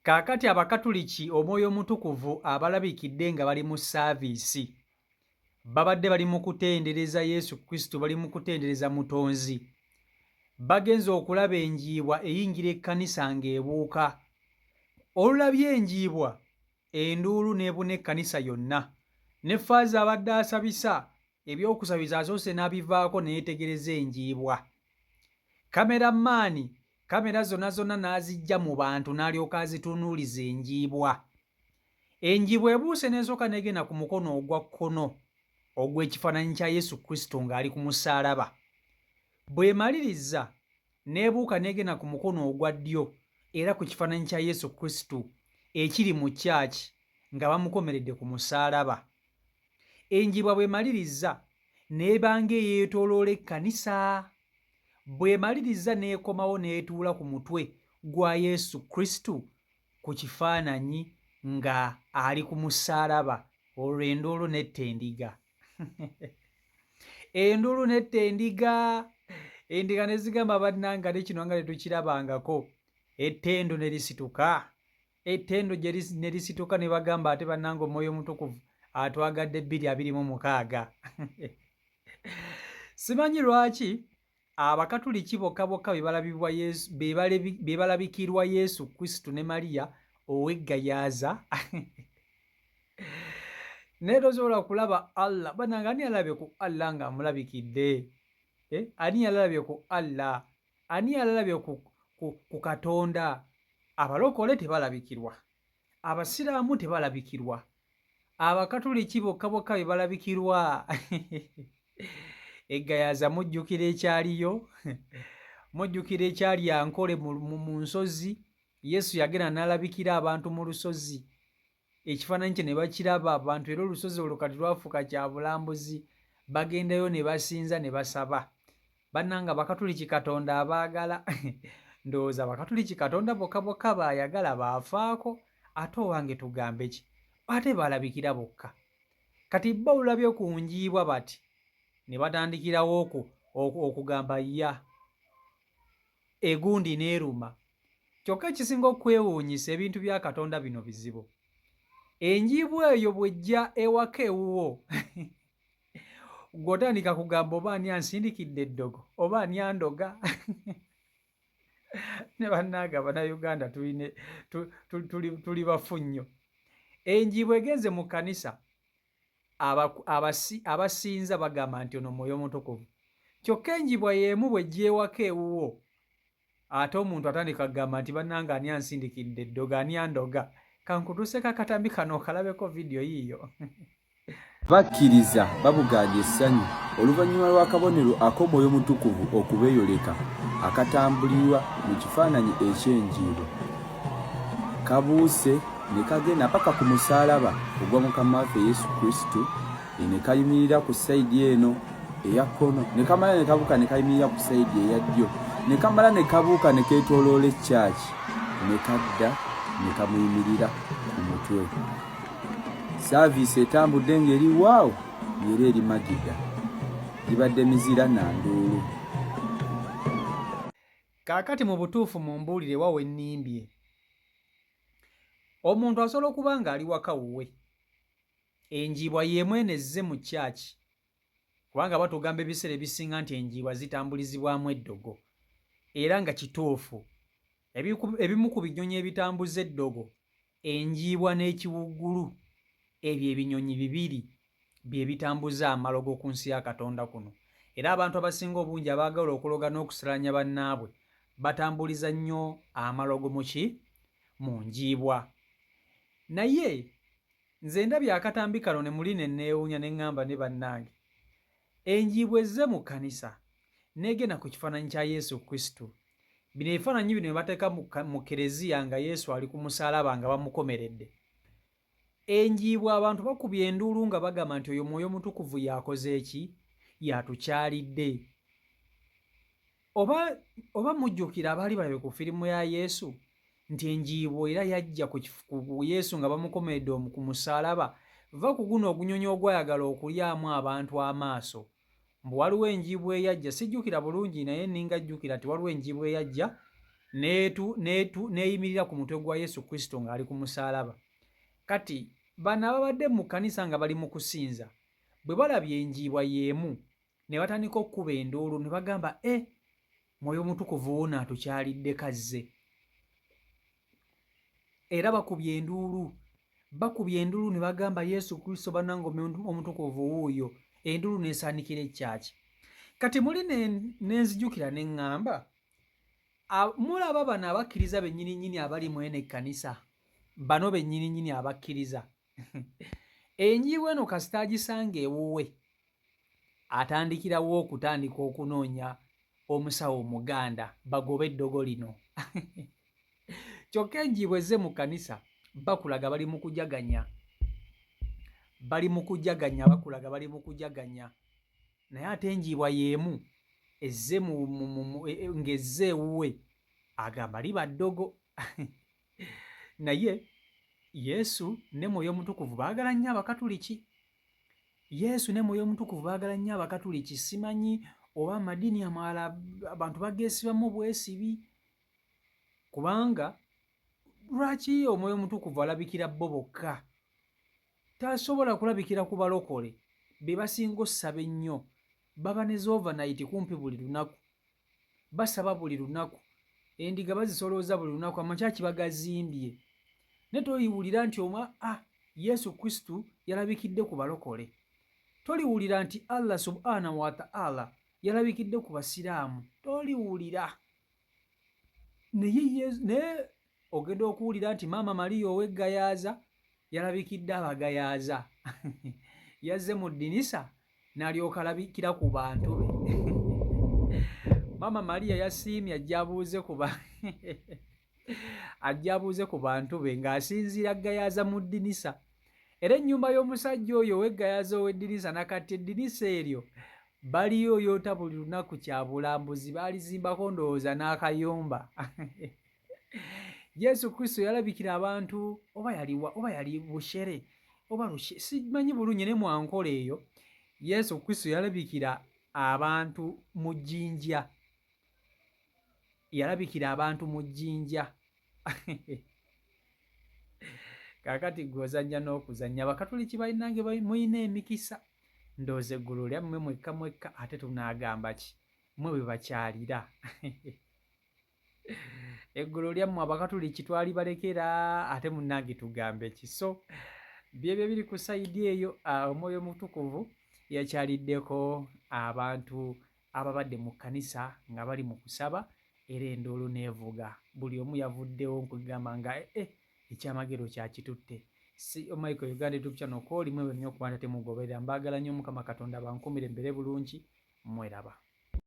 Kaakati Abakatuliki Omwoyo Omutukuvu abalabikidde nga bali mu saaviisi. Babadde bali mu kutendereza Yesu Kristo, bali mu kutendereza Mutonzi. Bagenze okulaba enjiibwa eyingira ekkanisa ng'ebuuka. Olulabye enjiibwa, enduulu n'ebuna ekkanisa yonna. Ne Faaza abadde asabisa, eby'okusabisa asoose n'abivaako ne yeetegereza enjiibwa. Kamerammaani kamera zonna zonna n'aziggya mu bantu n'alyoka azitunuuliza enjiibwa. Enjiibwa ebuuse n'esooka n'egenda ku mukono ogwa kkono ogw'ekifaananyi kya Yesu Kristo ng'ali ku musaalaba. Bw'emaliriza n'ebuuka n'egenda ku mukono ogwa ddyo era ku kifaananyi kya Yesu Kristo ekiri mu kyaki nga bamukomeredde ku musaalaba. Enjiibwa bw'emaliriza n'eba ng'eyeetooloola ekkanisa. Bw'emaliriza n'ekomawo n'etuula ku mutwe gwa Yesu Kristo ku kifaananyi nga ali ku musaalaba, olwo enduulu n'etta endiga. Enduulu n'etta endiga, endiga ne zigamba bannange ate kino nga tetukirabangako. Ettendo ne lisituka, ettendo gye ne lisituka ne bagamba ate bannange Omwoyo Omutukuvu atwagadde 2026. Simanyi lwaki Abakatuliki bokka bokka be balabikirwa Yesu Kristo ne Maria ow'e Gayaaza. Naye tosobola kulaba Allah. Bannange ani yalabye ku Allah ng'amulabikidde? Eh, ani yalabye ku Allah? Ani yalabye ku Katonda? Abalokole tebalabikirwa. Abasiraamu tebalabikirwa. Abakatuliki bokka bokka be balabikirwa. E Gayaza mujjukira ekyaliyo? Mujjukira ekyali Ankole mu nsozi? Yesu yagenda n'alabikira abantu mu lusozi. Ekifaananyi kye ne bakiraba abantu era olusozi olwo kati lwafuuka kya bulambuzi. Bagendayo ne basinza ne basaba. Bannange Abakatuliki Katonda abaagala. Ndowooza Abakatuliki Katonda bokka bokka b'ayagala b'afaako. Ate owange tugambe ki? Ate balabikira bokka. Kati bo olulabye ku njiibwa bati ne batandikirawo okugamba ya egundi n'eruma. Kyokka ekisinga okwewuunyisa ebintu bya Katonda bino bizibu. Enjiibwa eyo bw'ejja ewaka ewuwo ggwe otandika kugamba oba ani ansindikidde eddogo oba ani andoga. Ne bannange Abannayuganda tuli bafu nnyo. Enjiibwa egenze mu kkanisa abasinza bagamba nti ono Mwoyo Mutukuvu. Kyokka enjiibwa y'emu bw'ejja ewaka ewuwo ate omuntu atandika kugamba nti bannange ani ansindikidde eddogo, ani andoga. Kankutuuseeko akatambi kano okalabeko vidiyo yiiyo. Abakkiriza babugaanye essanyu oluvannyuma lw'akabonero ak'Omwoyo Omutukuvu okubeeyoleka akatambulirwa mu kifaananyi eky'enjiibwa. Kabuuse ne kagenda paka ku musaalaba ogwa Mukama waffe Yesu Kristo ne kayimirira ku sayidi eno eya kkono ne kamala ne kabuuka ne kayimirira ku sayidi eya ddyo ne kamala ne kabuuka ne keetooloola ekkyaki ne kadda ne kamuyimirira ku mutwe. Saaviisi etambudde ng'eri waawo ng'era eri Magida. Gibadde mizira na nduulu. Kaakati mu butuufu mumbuulire wa we nnimbye? Omuntu asobola okuba ng'ali waka wuwe, enjiibwa y'emu eno ezze mu church, kubanga batugamba ebiseera ebisinga nti enjiibwa zitambulizibwamu eddogo, era nga kituufu. Ebimu ku binyonyi ebitambuza eddogo Enjiibwa n'ekiwuggulu, ebyo ebinyonyi bibiri bye bitambuza amalogo ku nsi ya Katonda kuno. Era abantu abasinga obungi abaagala okuloga n'okusalanya bannaabwe batambuliza nnyo amalogo mu ki? Mu njiibwa. Naye nze ndabye akatambi kano ne muli ne nneewuunya ne ŋŋamba ne bannange Enjiibwa ezze mu kkanisa n'egenda ku kifaananyi kya Yesu Kristo. Bino ebifaananyi bino bye bateeka mu kereziya nga Yesu ali ku musaalaba nga bamukomeredde. Enjiibwa abantu bakubye enduulu nga bagamba nti oyo Mwoyo Mutukuvu y'akoze ki? Y'atukyalidde. Oba, oba mujjukira abaali balabye ku firimu ya Yesu nti enjiibwa era yajja ku, ku Yesu nga bamukomeredde ku musaalaba, va ku guno ogunyonyi ogwayagala okulyamu abantu amaaso. Mbu waliwo enjiibwa eyajja, sijjukira bulungi naye nninga ajjukira nti waliwo enjiibwa eyajja Neeyimirira ku mutwe gwa Yesu Kristo ng'ali ku musaalaba. Kati bano ababadde mu kkanisa nga bali mu kusinza bwe balabye enjiibwa y'emu ne batandika okukuba enduulu ne bagamba, e Mwoyo Omutukuvu wuuno atukyalidde kazze. Era bakubye enduulu, bakubye enduulu ne bagamba, Yesu Kristo bannange omutukuvu wuuyo. Enduulu nesaanikira ekyaki. Kati muli nenzijukira ne ŋŋamba, mulaba bano abakkiriza bennyini nnyini abali mu eno ekkanisa, bano bennyini nnyini abakkiriza enjiibwa eno kasita agisanga ewuwe atandikirawo okutandika okunoonya omusawo omuganda bagobe eddogo lino. Kyokka enjiibwa ezze mu kkanisa bakulaga bali mu kujaganya, bali mu kujaganya, bakulaga bali mu kujaganya, naye ate enjiibwa y'emu ezze ng'ezze ewuwe agamba liba ddogo. Naye Yesu ne Mwoyo Omutukuvu baagala nnyo Abakatuliki. Yesu ne Mwoyo Omutukuvu baagala nnyo Abakatuliki. Simanyi oba amadiini amalala abantu bageesibamu bwesibi, kubanga lwaki Omwoyo Omutukuvu alabikira bo bokka? Tasobola kulabikira ku balokole be basinga ossaba ennyo, baba ne z'overnight kumpi buli lunaku, basaba buli lunaku, endiga bazisolooza buli lunaku, amakyaki bagazimbye, naye toliwulira nti omwa ah, Yesu Kristo yalabikidde ku balokole. Toliwulira nti Allah subhanahu wa ta'ala yalabikidde ku basiraamu, toliwulira. Naye naye ogenda okuwulira nti Maama Maria ow'eggayaaza yalabikidde abagayaaza, yazze mu ddinisa n'alyoka alabikira ku bantu be. Maama Maria yasiimye ajja abuuze ku ajja abuuze ku bantu be ng'asinziira ggayaaza mu ddinisa. Era ennyumba y'omusajja oyo ow'eggayaaza ow'eddinisa nakati eddinisa eryo baliyoyoota buli lunaku kya bulambuzi, baalizimbako ndowooza n'akayumba. Yesu Kristo yalabikira abantu oba yaliwa, oba yali Bushere oba Rushe, simanyi bulungi, ne mwankola eyo Yesu Kristo yalabikira abantu mu jjinja, yalabikira abantu mu jjinja. Kaakati gwe ozannya n'okuzannya. Abakatuliki balinange mulina emikisa, ndowooza eggulu lyammwe mwekka mwekka, ate tunaagamba ki mmwe bwe bakyalira? Eggulu lyammwe Abakatuliki twalibalekera, ate munnange tugambe ki? So byebyo biri ku sayidi eyo. Omwoyo Omutukuvu yakyaliddeko abantu ababadde mu kkanisa nga bali mu kusaba, era enduulu n'evuga, buli omu yavuddewo nkugamba nga eh, eh, ekyamagero kyakitutte. Si Michael Uganda YouTube channel kooli mwe nnyo okuba nti temugoberera. Mbaagala nnyo, Mukama Katonda bankumire mbere bulungi, mweraba.